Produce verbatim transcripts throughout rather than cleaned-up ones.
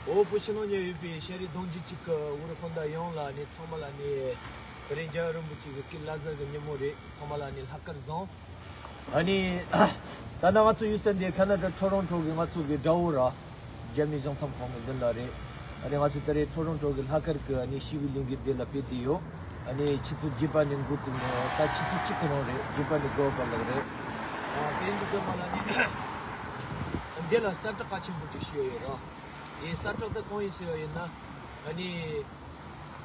འོ་བོད་ཕྱི་ནང་ན་ཡོད་པའི་ཤེས་རིག་གདུང་རྒྱུད་གཅིག་གི་འུ་རུ་སྤུན་ཟླ་ཡོངས་ལ་ནི་ཚང་མ་ལ་ནི་དེ་རིང་རྒྱལ་བ་རིན་པོ་ཆེ་གི་སྐུ་བླ་གཟའ་གི་ཉིན་མོ་རེད། ཚང་མ་ལ་ནི་ལྷག་དཀར་བཟང་། ཨ་ནི། ད་ནང་ང་ཚོ་ཡོད་ས་འདི་ཁ་ན་ཌ་ཊོ་རོན་ཊོ་གི་ང་ཚོ་གི་དགྲ་བོ་ར། རྒྱ་མི་གཞུང་ཚབ་ཁང་གི་མདུན་ལ་རེད། ཨ་ནི་ང་ཚོ་ད་རེས་ཊོ་རོན་ཊོ་གི་ལྷག་དཀར་གི་ཨ་ནི་ཞི་བའི་ལས་འགུལ་འདི་ལ་ཕེབས་བསྡད་ཡོད། ཨ་ནི་ཆུ་ཚོད་བརྒྱད་པ་ནས་འགོ་བཙུགས་ནས་ད་ཆུ་ཚོད་གཅིག་གི་རིང་རེད། བརྒྱད་པ་ནས་དགུ་པ་ལགས་རེད། ཨ་དེ་འདི་ཚོ་མ་ལ་ནི་འདི་ལ་གསལ་བསྒྲགས་གལ་ཆེན་པོ་ཅིག་ཞུས་ཡོད་ར། ཡིན་གསལ་བསྒྲགས་དེ་གང་ཡིན་ཟེར་བ་ཡིན་ན། ཨ་ནི།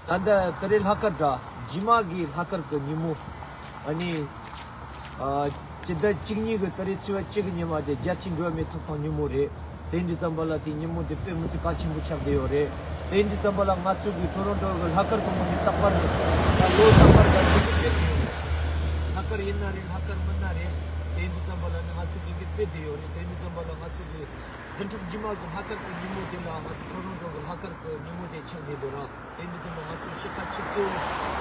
ད་ལྟ་ད་རེས་ལྷག་དཀར་འདྲ། རྗེས་མ་གི་ལྷག་དཀར་གི་ཉིན་མོ། ཨ་ནི། ཨ། སྤྱི་ཟླ་བཅུ་གཉིས་གི་ད་རེས་ཚེས་པ་གཅིག་གི་ཉི་མ་དེ་རྒྱལ་སྤྱིའི་འགྲོ་བ་མིའི་ཐོབ་ཐང་ཉིན་མོ་རེད། དེ་འདི་ཙམ་པ་ལ་དེ་ཉིན་མོ་དེ་དཔེ་མི་སྲིད་གལ་ཆེན་པོ་ཆགས་བསྡད་ཡོད་རེད། དེ་འདི་ཙམ་པ་ལ་ང་ཚོ་གི་ཊོ་རོན་ཊོ་གི་ལྷག་དཀར་གི་ངོས་ནས་རྟག་པར་ད་ལོ་རྟག་པར་ད་ལྟ་དཔེ་བསྡད་ཡོད་རེད། ལྷག་དཀར་ཡིན་ན་རེད། ལྷག་དཀར་མིན་ན་རེད། དེ་འདི་ཙམ་པ་ལ་ནི་ང་ཚོ་གི་དཔེ་བསྡད་ཡོད་རེད། དེ་འདི་ཙམ་པ་ལ་ང་ཚོ་གི་བདུན་ཕྲག་རྗེས་མ་གི་ལྷག་དཀར་གྱི་ཉིན་མོ་དེ་ལ་ང་ཚོ་ཊོ་རོན་ཊོ་གི་ལྷག་དཀར་གྱི་ཉིན་མོ་དེ་ཆགས་བསྡད་འདུག་ར། དེ་འདི་ཚོ་ལ་ང་ཚོ་ཕྱི་ཟླ་ཆུ་ཚོད་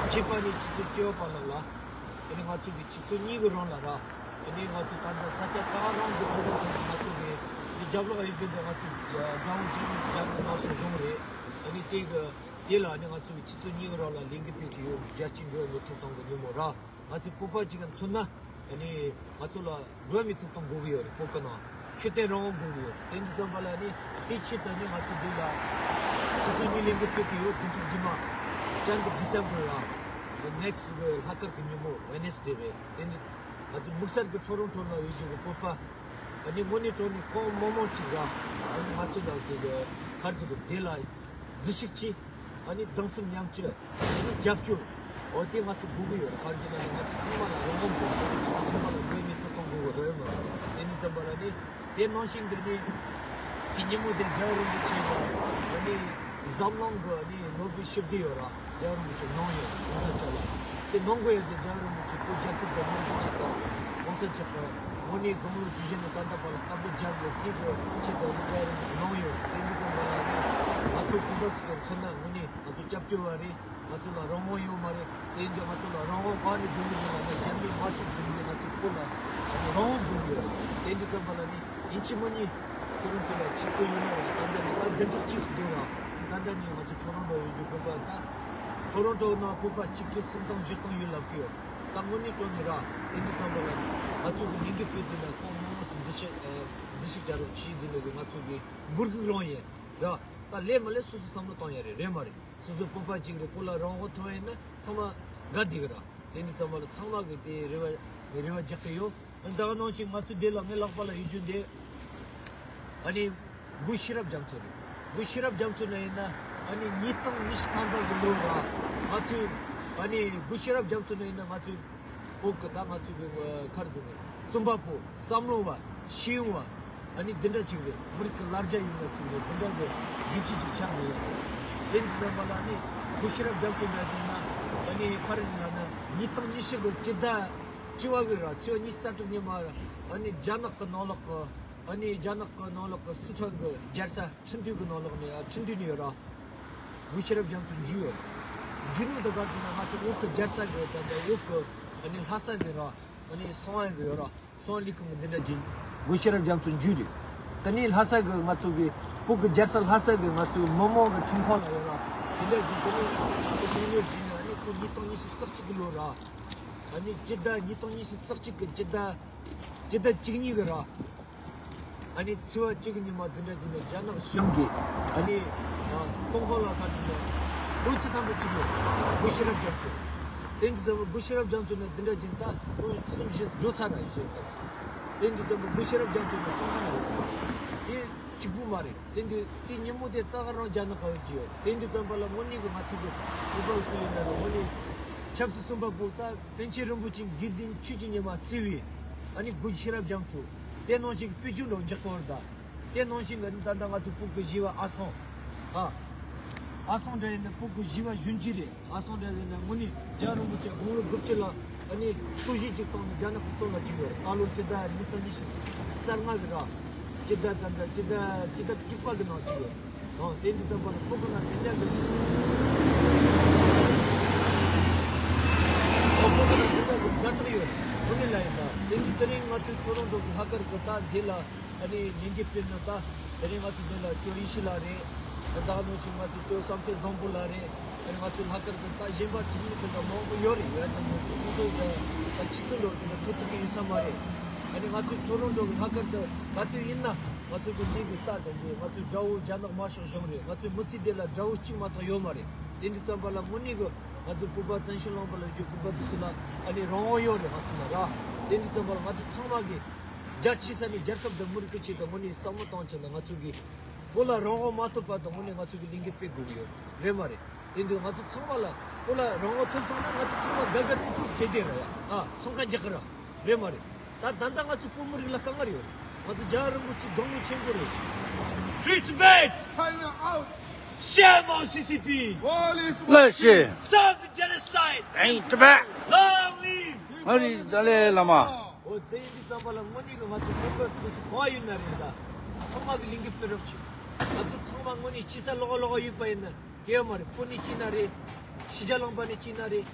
བརྒྱད་པ་ནས་ཆུ་ཚོད་བཅུ་པ་ལ་ལ། དེ་ནས་ང་ཚོ་གི་ཆུ་ཚོད་གཉིས་ཀྱི་རིང་ལ་ར། དེ་ནས་ང་ཚོ་ད་ལྟ་ས་ཆ་ག་རང་གི་ཊོ་རོན་ཊོ་གི་ང་ཚོ་གི་མི་རྒྱབ་ལོགས་ཡོད་རྒྱུ་འདི་ང་ཚོ་དགྲ་བོ་རྒྱ་མི་རྒྱ་མི་ནང་སོང་བཟུང་རེད། དེ་ནས་དེ་གི་དེ་ལ་ནི་ང་ཚོ་གི་ཆུ་ཚོད་གཉིས་ཀྱི་རིང་ལ་ལས་འགུལ་སྤེལ་གྱི་ཡོད། རྒྱལ་སྤྱིའི་འགྲོ་བ་མིའི་ཐོབ་ཐང་གི་ཉིན་མོ་ར། ང་ཚོའི་བོད་པ་གཅིག་ག་མཚོན་ན། ཨ་ནི་ང་ཚོ་ལ་འགྲོ་བ་མིའི་ཐོབ་ཐང་དགོས་ཀྱི་ཡོད་རེད། བོད་ཀྱི་ནང་ཆོས་དད་རང་དབང་དགོས་ཀྱི་ཡོད་རེད། དེ་འདི་ཙམ་པ་ལ་ནི་དེའི་ཆེད་དུ་ནི་ང་ཚོ་འདི་ལ་ཆུ་ཚོད་གཉིས་ལས་འགུལ་སྤེལ་གྱི་ཡོད། བདུན་ཕྲག་རྗེས་མ་བཅུ་དྲུག་ཌི་སེམ་བར་ལ་ནེག་སི་གི་ལྷག་དཀར་གྱི་ཉིན་མོ་ཝེ་ནེ་སི་ཌེ་རེད། དེ་ནི་ང་ཚོ་དམིགས་བསལ་གྱི་ཊོ་རོན་ཊོ་ལ་ཡོད་རྒྱུ་གི་བོད་པ། ཨ་ནི་དངོས་གནས་དྲང་གནས་ཁོང་མང་མང་ཅིག་ལ་ཨ་ནི་ང་ཚོ་ལ་གི་གར་ཚུགས་གི་དེ་ལ་གཟི་བརྗིད་ཆེ། ཨ་ནི་གདུང་སེམས་མཉམ་སྐྱེད། ཨ་ནི་རྒྱབ་སྐྱོར། འོ་དེ་ང་ཚོ་དགོས་ཀྱི་ཡོད་རེད། གང་ཅི་ལ་ནི་ང་ཚོ་ཚང་མ་ལ་རང་དབང་དགོས་ཀྱི་ཡོད་རེད། ང་ཚོ་ཚང་མ་ལ་འགྲོ་བའི་མིའི་ཐོབ་ཐང་དགོས་ཀྱི་རེད་མ་རེད། དེ་ནི་ཙམ་པ་ལ་ནི་དེ་ནང་བཞིན་དེ་ནི་དེ་ཉིན་མོ་དེ་རྒྱལ་བ་རིན་པོ་ཆེ་ལ་ཨ་ནི་འཛམ་གླིང་གི་ཨ་ནི་ནོ་བེལ་ཞི་བདེ་ཡོད་ར། རྒྱལ་བ་རིན་པོ་ཆེ་གནང་ཡོད། གོང་ས་མཆོག་ལ་དེ་གནང་དགོས་ཡོད། དེ་རྒྱལ་བ་རིན་པོ་ཆེ་བོད་རྒྱལ་ཁབ་དང་མི་རིགས་ཆེད་དང་གོང་ས་མཆོག་གི་དངོས་གནས་དགུང་ལོ་བཅུ་བཞི་ནས་ད་ལྟ་བར་ལ་དཀའ་སྡུག་བརྒྱབ་ཡོད། དེ་གི་ཆེད་དུ་རྒྱལ་བ་རིན་པོ་ཆེ་གནང་ཡོད། དེ་འདི་ཙམ་པ་ལ་ནི་ང་ཚོ་སྤུན་ཟླ་ཚོ་མཚོན་ན་དངོས་གནས་ང་ཚོ་སྐྱབས་བཅོལ་བ་རེད། ང་ཚོ་ལ་རང་དབང་ཡོད་མ་རེད། དེ་འདི་ང་ཚོ་ལ་རང་དབང་གང་ནས་དགོས་ཀྱི་ཡོད་ལབ་ན་རྒྱ་མིས་མ་ཤོད་དུས་ནས་ང་ཚོ་བོད་ལ་རང་དབང་དགོས་ཀྱི་ཡོད་རེད། དེ་འདི་ཙམ་པ་ལ་ནི་ཡིན་གཅིག་མིན་གཉིས་ཁྱེད་རང་ཚོ་ལ་ཆུ་ཚོད་ཡོད་ན་རེད། ད་ལྟ་ནས་ད་བདུན་ཕྲག་གཅིག་སུ་སྡོད་ར། ད་ལྟ་ནས་ང་ཚོ་ཊོ་རོན་ཊོ་ཡོད་རྒྱུ་བོད་པ་ད། ཊོ་རོན་ཊོ་ནང་བོད་པ་གཅིག་བརྒྱ་སུམ་སྟོང་བཞི་སྟོང་ཡོད་ལབ་ཀྱི་ཡོད། ད་དངོས་གནས་དྲང་གནས་ར། དེ་འདི་ཙམ་པ་ལ་ནི་ང་ཚོ་གི་ལས་འགུལ་སྤེལ་དུས་ལ་ཁོང་མང་མང་སུ་འཛུལ་ཞུགས་ཨ་འཛུལ་ཞུགས་བྱ་རོགས་བྱེད་ཟིན་ནས་ང་ཚོ་གི་འབོད་སྐུལ་རང་ཡིན་ར། ད་ལས་མ་ལས་སོ་སོ་བསམ་བློ་བཏང་ཡ་རེད། རེད་མ་རེད། སོ་སོ་བོད་པ་གཅིག་རེད། ཁོ་ལ་རང་དབང་ཐོབ་ཡིན་ན་ཚང་མ་དགའ་བསྡད་གི་ར། དེ་འདི་ཙམ་པ་ལ་ཚང་མ་གི་དེ་རེ་བ་རེ་བ་རྒྱག་གི་ཡོད། ད་ག་ནང་བཞིན་ང་ཚོ་འདི་ལ་ངའི་ལག་པ་ལ་ཡོད་རྒྱུ་འདི། ཨ་ནི། སྒོ་ཤེས་རབ་རྒྱ་མཚོ་རེད། སྒོ་ཤེས་རབ་རྒྱ་མཚོ་ནས་ཡིན་ན། ཨ་ནི་ཉིས་སྟོང་ཉི་ཤུ་ཐམ་པ་གི་ལོ་ར། ང་ཚོས། ཨ་ནི་སྒོ་ཤེས་རབ་རྒྱ་མཚོ་ནས་ཡིན་ན་ང་ཚོས། བོད་ཀྱི་ད་ང་ཚོ་གི་ཁར་ཟིན་ནས་རྩོམ་པ་པོ་བསམ་བློ་བ་ཤེས་ཡོན་བ། ཨ་ནི་འདི་འདྲ་ཅིག་རེད། མི་རིགས་ཀྱི་ལ་རྒྱ་ཡིན་ན་ཅིག་རེད། འདི་འདྲ་གི་སྒྲིག་གཞི་ཅིག་ཆགས་ནས་ཡོད་རེད། དེ་འདི་ཙམ་པ་ལ་ནི་སྒོ་ཤེས་རབ་རྒྱ་མཚོ་ནས་ཡིན་ན། ཨ་ནི་ཕར་ཡིན་ན་ན་ཉིས་སྟོང་ཉི་ཤུ་གི་སྤྱི་ཟླ་བཅུ་པ་གི་ར་ཚེས་པ་ཉི་ཤུ་རྩ་དྲུག་ཉིན་མ་ར། ཨ་ནི་རྒྱ་ནག་གི་ནང་ལོགས་གི། ཨ་ནི་རྒྱ་ནག་གི་ནང་ལོགས་ཀྱི་སི་ཁྲོན་གྱི་རྒྱལ་ས་ཁྲིན་ཏུའུ་གི་ནང་ལོགས་ནས། ཨ་ཁྲིན་ཏུའུ་ནས་ཡོད་ར། སྒོ་ཤེས་རབ་རྒྱ་མཚོ་འཇུས་ཡོད། འཇུས་ནོ་དང་ག་ཚོད་ན་ང་ཚོ་བོད་ཀྱི་རྒྱལ་ས་གི་ད་ལྟ་བོད་ཀྱི་ཨ་ནི་ལྷ་ས་གི་ར། ཨ་ནི་སང་ཡང་གི་ཡོད་ར། སང་ལི་ཁང་གི་འདི་འདྲ་ཅིག་སྒོ་ཤེས་རབ་རྒྱ་མཚོ་འཇུས་རེད། དེ་ནས་ལྷ་ས་གི་ང་ཚོ་གི་བོད་ཀྱི་རྒྱལ་ས་ལྷ་ས་གི་ང་ཚོའི་མི་མང་གི་ཁྲིམས་ཁང་ལ་ཡོད་ར། དེ་འདྲ་ཅིག་དེ་ནས་ང་ཚོ་གི་ཉོ་བྱས་ནས་ཨ་ནི་ཁོ་ཉིས་སྟོང་ཉི་ཤུ་རྩ་གཅིག་གི་ལོ་ར། ཨ་ནི་སྤྱི་ཟླ་ཉིས་སྟོང་ཉི་ཤུ་རྩ་གཅིག་གི་སྤྱི་ཟླ་སྤྱི་ཟླ་བཅུ་གཉིས་གི་ར། ཨ་ནི་ཚེས་པ་གཅིག་གི་ཉི་མ་འདི་འདྲ་ཅིག་ནས་རྒྱ་ནག་གཞུང་གིས་ཨ་ནི་ཨ་ཙོང་ཁ་ལ་ཁ་ཅིག་ནས་ལོ་བཅུ་ཐམ་པ་གཅིག་ལོ་སྒོ་ཤེས་རབ་རྒྱ་མཚོ། དེ་འདི་ཙམ་པ་སྒོ་ཤེས་རབ་རྒྱ་མཚོ་ནས་འདི་འདྲ་ཅིག་ད་ལོ་གསུམ་བཞི་འགྲོ་ཚར་ར་ཡིན་ཞེས་ད། དེ་འདི་ཙམ་པ་སྒོ་ཤེས་རབ་རྒྱ་མཚོ་ནས་ཙོང་ཁ་ལ་ཡོད་དེ་གཅིག་པུ་མ་རེད། དེ་འདི་དེ་ཉིན་མོ་དེ་ད་ག་རང་རྒྱ་ནག་ག་ཡོད་ཀྱི་ཡོད། དེ་འདི་ཙམ་པ་ལ་དངོས་གནས་ཀྱི་ང་ཚོ་གི་བོད་པ་ཚོ་ཡིན་ན་ར་དངོས་གནས་ཆབ་སྲིད་རྩོམ་པ་པོ་ད། པཎ་ཆེན་རིན་པོ་ཆེ་དགེ་ལྡན་ཆོས་ཀྱི་ཉི་མ་བརྩི་བའི་ཨ་ནི་སྒོ་ཤེས་རབ་རྒྱ་མཚོ། དེ་ནང་བཞིན་གྱི་དཔེ་བརྗོད་ནང་འཇོག་གོ་ར་ད། དེ་ནང་བཞིན་གྱི་ཨ་ནི་ད་ལྟ་ང་ཚོ་བོད་ཀྱི་བཞི་པ་ཨ་སང་། ཨ། ཨ་སང་འདྲ་ཡིན་ན་བོད་ཀྱི་བཞི་པ་གཞོན་སྐྱེས་རེད། ཨ་སང་འདྲ་ཡིན་ན་དངོས་གནས་རྒྱལ་བ་རིན་པོ་ཆེ་དགུང་ལོ་དགུ་བཅུ་ལ་ཨ་ནི་གཏོར་བཤིག་ཅིག་བཏང་ནས་རྒྱ་ནག་གི་བཙོན་ལ་བཅུག་ཡོད་རེད། ད་ལོ་སྤྱི་ཟླ་ཉིས་སྟོང་ཉི་ཤུ་རྩ་ལྔ་གི་ར། སྤྱི་ཟླ་ད་ལྟ་སྤྱི་ཟླ་སྤྱི་ཟླ་དྲུག་པ་གི་ནང་བཅུག་ཡོད། ཨང་། དེ་འདི་ཙམ་པ་ལ་ཁོ་ཁོ་ན་དེ་འདྲ་གི། ཨོ་ཁོ་ཁོ་ན་དེ་འདྲ་གི་མཛའ་གྲོགས་ཡོད། དངོས་གནས་ལ་ཡིན་ད། དེ་འདི་དེ་རིང་ང་ཚོའི་ཊོ་རོན་ཊོ་གི་ལྷག་དཀར་གི་ད་འདི་ལ་ཨ་ནི་ལས་འགུལ་སྤེལ་ནོ་ད། དེ་རིང་ང་ཚོ་འདི་ལ་ཅོ་ཡེ་ཤེས་ལགས་རེད། ད་ནང་བཞིན་ང་ཚོ་ཅོ་བསམ་འཕེལ་བཟང་པོ་ལགས་རེད། ཨ་ནི་ང་ཚོའི་ལྷག་དཀར་གྱི་ད་གཞན་པ་ཚོགས་མི་དེ་འདྲ་མང་པོ་ཡོད་རེད། ཡོད་དམ་མེད་དམ་ཁོང་ཚོ་ད་ད་ཕྱི་ཚུལ་ལོར་དེ་འདྲ་ཐུག་ཐུབ་ཀྱི་ཡོད་ས་མ་རེད། ཨ་ནི་ང་ཚོའི་ཁྲོ་རོང་ཁྲོ་གི་ལྷག་དཀར་དུ་ག་དུས་ཡིན་ན་ང་ཚོ་གི་འདི་གི་རྟ་དང་འདི་ང་ཚོའི་དགྲ་བོ་རྒྱ་ནག་དམར་ཤོག་གཞུང་རེད། ང་ཚོའི་མི་ཚེ་འདི་ལ་དགྲ་བོ་གཅིག་མ་གཏོགས་ཡོད་མ་རེད། དེ་འདི་ཙམ་པ་ལ་དངོས་གནས་གི་ང་ཚོའི་བོད་པ་བཙན་བྱོལ་ལུང་པ་ལ་བཞུགས་བོད་པ་འདི་ཚོ་ལ་ཨ་ནི་རང་དབང་ཡོད་རེད། ང་ཚོ་ལ་ར་དེ་འདི་ཙམ་པ་ལ་ང་ཚོ་ཚང་མ་གི་རྒྱ་ཆེ་ས་ནས་རྒྱལ་ཁབ་དང་མི་རིགས་ཀྱི་ཆེད་དུ་དངོས་གནས་བསམ་བློ་བཏང་ཆེད་ལ་ང་ཚོ་གི་བོད་ལ་རང་དབང་མ་ཐོབ་བར་དུ་དངོས་གནས་ང་ཚོ་གི་ལས་འགུལ་སྤེལ་དགོས་ཀྱི་ཡོད་རེད་མ་རེད། དེ་འདུག་ང་ཚོ་ཚང་མ་ལ་བོད་ལ་རང་དབང་ཐོབ་སོང་ན་ང་ཚོ་ཚང་མ་དགའ་དགའ་སྤྲོ་སྤྲོ་བྱེད་བསྡད་ར་ཡ་ཨ་ཚོང་ཁ་རྒྱག་གི་ར་རེད་མ་རེད། ད་ད་ལྟ་ང་ཚོ་བོད་མི་རིགས་ལ་དཀའ་ངལ་ཡོད་རེད། ང་ཚོ་རྒྱལ་བ་རིན་པོ་ཆེ་དགོངས་པ་ཆེན་པོ་རེད། Free Tibet! China out! Shame on C C P! Wall is Listen! Stop the genocide! Ain't Tibet! Long live! ཨ་རི་ཏཱ་ལའི་བླ་མ། འོ་དེ་ཡིན་དུས་ཙམ་པ་ལ་དངོས་གནས་ཀྱི་ང་ཚོ་བོད་པ་དེ་ཚོ་གང་ཡིན་ན་རེད། ད་ཚང་མ་གི་ལས་འགུལ་སྤེལ་རོགས་བྱེད། ང་ཚོ་ཚང་མ་དངོས་གནས་སྐྱེས་ས་ལོགས་ལོགས་ཡོད་པ་ཡིན་ན་སྐྱེ་ཡོད་མ་རེད། བོད་ནས་སྐྱེས་ན་རེད། ཕྱི་རྒྱལ་ལུང་པ་ནས་སྐྱེས་ན་རེད།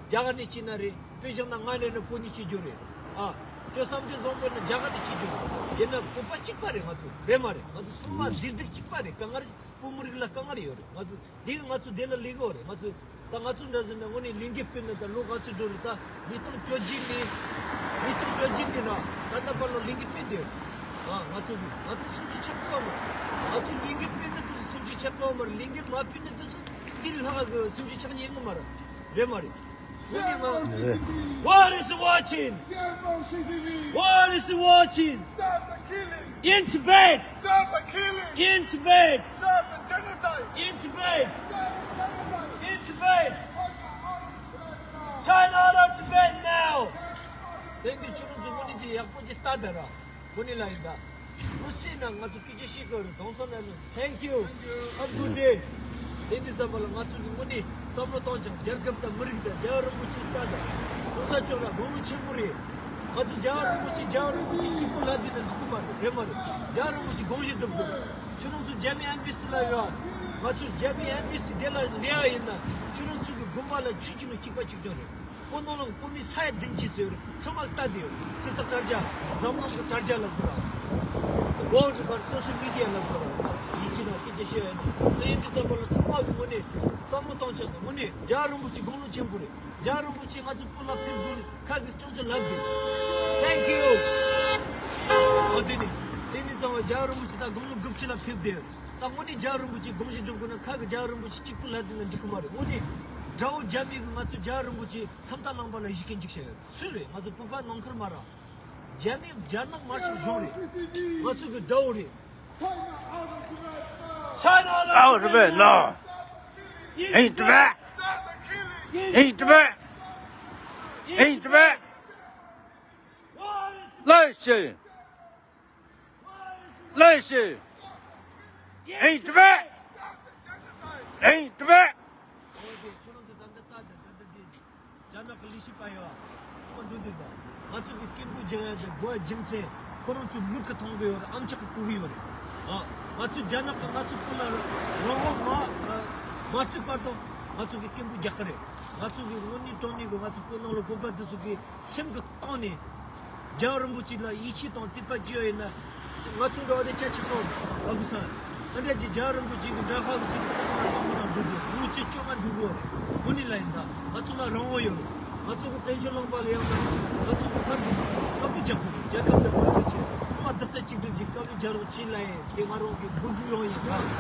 རྒྱ་གར་ནས་སྐྱེས་ན་རེད། དཔེ་བཞག་ན་ང་ནས་ནི་བོད་ནས་སྐྱེས་རྒྱུ་རེད། ཨ། ཁྱོད་བསམ་གཏན་བཟང་པོ་ནི་རྒྱ་གར་ནས་སྐྱེས་རྒྱུ་རེད། ཡིན་ན་བོད་པ་གཅིག་པ་རེད། ང་ཚོ་རེད་མ་རེད། ང་ཚོ་ཚང་མ་སྡེ་སྡིག་གཅིག་པ་རེད། དཀའ་ངལ་བོད་མི་རིགས་ལ་དཀའ་ངལ་ཡོད་རེད། ང་ཚོ་འདི་ང་ཚོ་འདི་ལ་ལས་ཀ་རེད། ང་ཚོ་ད་ང་ཚོ་འདྲ་ཟེར་ན་དངོས་གནས་ལས་འགུལ་སྤེལ་ནས་ད་ལོ་ག་ཚོད་འགྲོ་རེད། ད་ཉིས་སྟོང་བཅོ་བརྒྱད་ནས་ཉིས་སྟོང་བཅོ་བརྒྱད་ནས་ན་ད་ལྟ་བར་ལ་ལས་འགུལ་སྤེལ་བསྡད་ཡོད། ཨ། ང་ཚོ་ང་ཚོ་སེམས་ཤུགས་ཆག་གི་ཡོད་མ་རེད། ང་ཚོ་ལས་འགུལ་སྤེལ་ནས་དུས་སུ་སེམས་ཤུགས་ཆག་གི་ཡོད་མ་རེད། ལས་འགུལ་མ་སྤེལ་ནས་དུས་སུ་འདིར་ལྷག་གི་སེམས་ཤུགས་ཆག་ཉན་གི་མ་རེད། རེད་མ་རེད། དངོས་གནས་ང་། What is watching? What is watching? Stop the killing! In Tibet! Stop the killing! In Tibet! Stop the genocide! In Tibet! Stop the genocide! In Tibet! China out of Tibet now! China out of Tibet now! དེང་གི་ཆུ་རུ་འཛུགས་མུ་ནི་ཅི་ཡག་པོ་ཅི་ལྟ་དེ་ར། དངོས་གནས་ལ་ཡིན་ད། མུ་སི་ན་ང་ཚོ་སྐད་ཆ་བཤད་དགོས་རེད། དོང་སོ་ན་ནི། Thank you. Have a good day. དེ་འདི་ཙམ་པ་ལ་ང་ཚོ་གི་དངོས་གནས་བསམ་བློ་བཏང་ཅིང་རྒྱལ་ཁབ་དང་མི་རིགས་དང་རྒྱལ་བ་རིན་པོ་ཆེ་ལྟ་དང་གོང་ས་མཆོག་ལ་དགོངས་པ་ཆེན་པོ་རེད། ང་ཚོ་རྒྱལ་བ་རིན་པོ་ཆེ་རྒྱལ་བ་རིན་པོ་ཆེ་གཅིག་པུ་ལ་འདི་ན་འགྲིག་གི་མ་རེད། རེད་མ་རེད། རྒྱལ་བ་རིན་པོ་ཆེ་དགོངས་བཞེས་སྒྲུབ་དགོས། ཁྱོད་རང་ཚོ་རྒྱ་མི་ཨེམ་བྷེ་སི་ལ་ཡོད། ང་ཚོ་རྒྱ་མི་ཨེམ་བྷེ་སི་དེ་ལ་ལས་ཡ་ཡིན་ན་ཁྱོད་རང་ཚོ་གི་དགོན་པ་ལ་ཆུ་གཅིག་ལ་གཅིག་པ་གཅིག་རྐྱང་རེད། ཁོ་ནོ་ལོང་ཁོ་མི་ས་ཡ་བདུན་གྱིས་ཟེར་ཚང་མ་ལྟ་དེ་ཡོད། སྤྱི་ཚོགས་དྲ་རྒྱ་འཛམ་གླིང་གི་དྲ་རྒྱ་ལ་འགོར་བ། World གར་social media ལ་འགོར་བ། ཡིན་གྱི་ན་སྐད་ཆ་བཤད་ཡ་ནི་དེ་ཡིན་དུས་ཙམ་པ་ལ་ཚང་མ་གི་ངོས་ནས་བསམ་བློ་བཏང་ཆོག་དང་ངོས་ནས་རྒྱལ་བ་རིན་པོ་ཆེ་དགུང་ལོ་ཆེན་པོ་རེད། རྒྱལ་བ་རིན་པོ་ཆེ་ང་ཚོ་བོད་ལ་ཕེབས་དགོས་ཁ་གི་ཅུང་ཙམ་ལབ་དགོས། Thank you. ཨོ་དེ་ནི་དེ་ནི་ཙམ་པ་རྒྱལ་བ་རིན་པོ་ཆེ་ད་དགུང་ལོ་དགུ་བཅུ་ལ་ཕེབས་བསྡད་ཡོད། ད་དངོས་གནས་རྒྱལ་བ་རིན་པོ་ཆེ་དགོངས་བཞེས་སྒྲུབ་དགོས་ན་ཁ་གི་རྒྱལ་བ་རིན་པོ་ཆེ་གཅིག་པུ་ལ་དེ་ན་འགྲིག་གི་མ་རེད། དངོས་གནས་དགྲ་བོ་རྒྱ་མི་གི་ང་ཚོ་རྒྱལ་བ་རིན་པོ་ཆེ་མཚམས་ཐག་ལངས་པ་ལ་གཞི་རྐྱེན་གཅིག་བཤད་ཡོད། སུ་རེད། ང་ཚོ་བོད་པ་ནང་ཁུལ་མ་ར། རྒྱ་མི་རྒྱ་ནག་དམར་ཤོག་གཞུང་རེད། ང་ཚོ་གི་དགྲ་བོ་རེད། China out of it, no. Ain't Tibet. Ain't Tibet. Ain't Tibet. Listen. Listen. Ain't Tibet. Ain't Tibet. རྒྱ་ནག་གི་ལས་བྱེད་པ་ཡོད། ཁོ་འདུག་འདུག་ད། ང་ཚོ་གི་སྐད་འབོད་རྒྱག་ཡ་དེ་དགོས་རྒྱུ་མཚན་ཁོ་རང་ཚོའི་མིག་གིས་མཐོང་གི་ཡོད་རེད། ཨམ་ཅོག་གིས་གོ་གི་ཡོད་རེད། ཨ། ང་ཚོ་རྒྱ་ནག་གིས་ང་ཚོ་བོད་ལ་རང་དབང་མ་མ་སྤྲད་བར་དུ་ང་ཚོ་གི་སྐད་འབོད་རྒྱག་གི་རེད། ང་ཚོ་གི་དངོས་གནས་དྲང་གནས་གི་ང་ཚོ་བོད་ནང་ལ་བོད་པ་དེ་ཚོ་གི་སེམས་ཀྱི་གཏིང་ནས་རྒྱལ་བ་རིན་པོ་ཆེ་ལ་ཡིད་ཆེས་དང་དད་པ་བྱེད་ཡ་ཡིན་ན། ང་ཚོ་འདྲ་བ་དེ་ཆ་ཆེ་ཁོ་ཨ་བུ་སན། ཨ་འདྲ་གྱི་རྒྱལ་བ་རིན་པོ་ཆེ་གི་འདྲ་ཁག་གི་ཆེད་དུ་ང་ཚོ་མི་རང་འགྲོ་དགོས། ལོ་བཅུ་བཅོ་ལྔ་འགྲོ་དགོས་རེད། དངོས་གནས་ལ་ཡིན་ད། ང་ཚོ་ལ་རང་དབང་ཡོད་རེད། ང་ཚོ་གི་བཙན་བྱོལ་ལུང་པ་ལ་ཡང་ན་ང་ཚོ་གི་ཕར་གི་བཀའ་མོལ་རྒྱག་དགོས་རེད། རྒྱལ་ཁབ་དང་མི་རིགས་ཆེད་ཚང་མ་རྡ་ས་གཅིག་སྒྲིལ་གྱི་བཀའ་མོལ་རྒྱག་རོགས་བྱེད་ལ་ཡིན། དེ་ང་རང་གི་འབོད་སྐུལ་ཡང་ཡིན་ར། ང་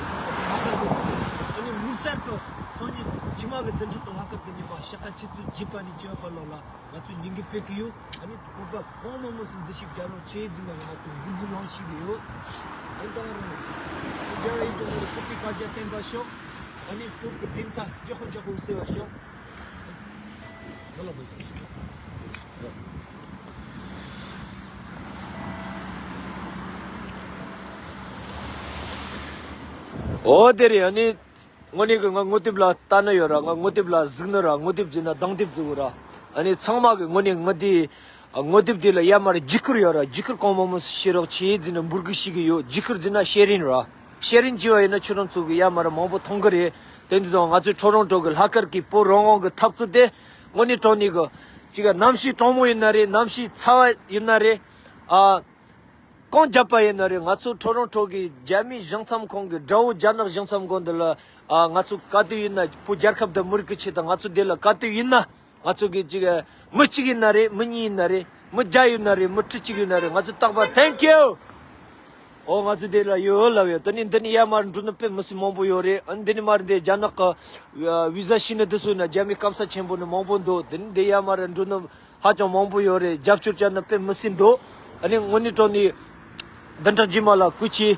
ཚོ་ལྷག་དཀར་དགོས། ཨ་ནི་དམིགས་བསལ་དུ་སང་ཉིན་རྗེས་མ་གི་བདུན་ཕྲག་དང་ལྷག་དཀར་དུ་ཉིན་པ་ཤ་ཁ་ཆུ་ཚོད་བརྒྱད་པ་ནས་བཅུ་པ་བར་ལོགས་ལ། ང་ཚོས་ཉིན་གུང་སྤེལ་གྱི་ཡོད། ཨ་ནི་བོད་པ་གང་མང་མང་ཞིག་འཛུལ་ཞུགས་རྒྱག་རོགས་བྱེད་ཟེར་ནས་ང་ཚོས་འབོད་སྐུལ་ཡང་ཞུ་གི་ཡོད། ཨ་ནི་ད་རུང་རྒྱལ་བ་ཡིད་དུ་འོང་བའི་སྐུ་ཚེ་བསྐལ་བརྒྱར་བརྟན་པར་ཤོག་ཨ་ནི་བོད་ཀྱི་བདེན་མཐའ་ཀྱི་ཧོ་ཀྱི་ཧོ་གསལ་བར་ཤོག་འོ་དེ་རེད། ཨ་ནི། དངོས་གནས་ཀྱི་ང་ངོ་དེབ་ལ་ལྟ་ནི་ཡོད་ར། ང་ངོ་དེབ་ལ་གཟིགས་ནི་ར། ངོ་དེབ་བརྩིས་ན་སྡང་དེབ་བརྩི་དགོས་ར། ཨ་ནི་ཚང་མ་གི་དངོས་གནས་ང་དེ་ངོ་དེབ་དེ་ལ་ཡར་མར་བརྒྱུད་བསྐུར་ཡོད་ར། བརྒྱུད་བསྐུར་གང་མང་མང་བྱེད་རོགས་བྱེད་ཟེར་ནས་འབོད་སྐུལ་ཞུ་གི་ཡོད། བརྒྱུད་བསྐུར་བྱས་ན་ཤེར་རིང་ར། ཤེར་རིང་བྱས་པ་ཡིན་ན་ཁྱོད་རང་ཚོ་གི་ཡར་མར་མང་པོ་མཐོང་གི་རེད། དེ་འདི་ཚོ་ང་ཚོའི་ཁྲོ་རོང་ཁྲོ་གི་ལྷག་དཀར་གྱི་བོད་རང་དབང་གི་འཐབ་རྩོད་དེ་དངོས་གནས་དྲང་གནས་གི་ཅིག་གནམ་གཤིས་གྲང་མོ་ཡིན་ན་རེད། གནམ་གཤིས་ཚ་བ་ཡིན་ན་རེད། ཨ། གང་བརྒྱབ་པ་ཡིན་ན་རེད། ང་ཚོ་ཁྲོ་རོང་ཁྲོ་གི་རྒྱ་མིའི་གཞུང་ཚབ་ཁང་གི་དགྲ་བོ་རྒྱ་ནག་གཞུང་ཚབ་ཁང་འདི་ལ་ཨ་ང་ཚོ་ག་དུས་ཡིན་ན་བོད་རྒྱལ་ཁབ་དང་མི་རིགས་ཀྱི་ཆེད་དུ་ང་ཚོ་འདི་ལ་ག་དུས་ཡིན་ན་ང་ཚོ་གི་ཅིག་མི་གཅིག་ཡིན་ན་རེད། མི་གཉིས་ཡིན་ན་རེད། མི་བརྒྱ་ཡོད་ན་རེད། མི་ཁྲི་གཅིག་ཡོད་ན་རེད། ང་ཚོ་རྟག་པར་thank you། ཨོ་ང་ཚོ་འདི་ལ་ཡོད་ལབ་ཡོད། དེ་ནི་འདི་ནི་ཡར་མར་འགྲོ་ནི་དཔེ་མི་སྲིད་མང་པོ་ཡོད་རེད། ཨ་ནི་འདི་ནི་མར་འདི་རྒྱ་ནག་གི་བི་ཟ་ཞུས་ནི་འདི་ཚོ་ན་རྒྱ་མི་སྐམ་ས་ཆེན་པོ་ནི་མང་པོ་འདུག་དེ་ནི་འདི་ཡར་མར་འགྲོ་ནི་ཧ་ཅང་མང་པོ་ཡོད་རེད། རྒྱབ་སྐྱོར་བྱ་ནི་དཔེ་མི་སྲིད་འདུག་ཨ་ནི་དངོས་གནས་དྲང་གནས་བདུན་ཕྲག་རྗེས་མ་ལ་སྐུ་མཁྱེན་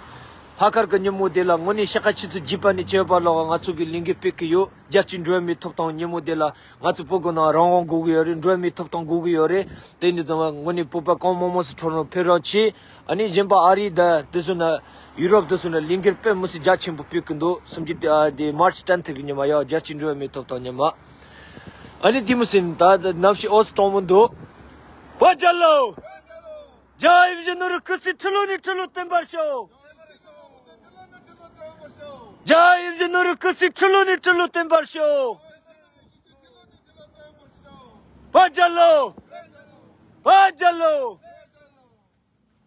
ལྷག་དཀར་གྱི་ཉིན་མོ་དེ་ལ་དངོས་གནས་ཤ་ཁ་ཆེ་ཚོ་བགྱིས་པ་ནས་བྱས་པ་ལོག་ང་ཚོ་གི་ལས་འགུལ་སྤེལ་གི་ཡོད། རྒྱལ་སྤྱིའི་འགྲོ་བ་མིའི་ཐོབ་ཐང་ཉིན་མོ་དེ་ལ་ང་ཚོ་བོད་གི་ནང་རང་དབང་དགོས་གི་ཡོད་རེད། འགྲོ་བ་མིའི་ཐོབ་ཐང་དགོས་གི་ཡོད་རེད། དེ་འདི་ཚང་མ་དངོས་གནས་བོད་པ་གང་མང་མང་སུ་ཁྲོ་རོང་ཕེབས་རོགས་གྱིས། ཨ་ནི་གཞན་པ་ཨ་རི་དང་དེ་ཚོ་ན་ཡུ་རོབ་དེ་ཚོ་ན་ལས་འགུལ་དཔེ་མི་སྲིད་རྒྱ་ཆེན་པོ་སྤེལ་གི་འདུག་སུམ་ཅུ་དེ་མར་ཆི་ཊེན་ཐི་གི་ཉི་མ་ཡ་རྒྱལ་སྤྱིའི་འགྲོ་བ་མིའི་ཐོབ་ཐང་ཉི་མ། ཨ་ནི་དེ་མི་སྲིད་ད་གནམ་གཤིས་ཨོ་སི་གྲང་མོ་འདུག་བོད་རྒྱལ་ལོ། རྒྱལ་བ་ཡིད་བཞིན་ནོར་བུའི་སྐུ་ཚེ་ཁྲི་ལོ་ནས་ཁྲི་ལོ་བརྟན་པར་ཤོག་རྒྱལ་བ་ཡིད་བཞིན་ནོར་བུའི་སྐུ་ཚེ་ཁྲི་ལོ་ནས་ཁྲི་ལོ་བརྟན་པར་ཤོག་བོད་རྒྱལ་ལོ། བོད་རྒྱལ་ལོ།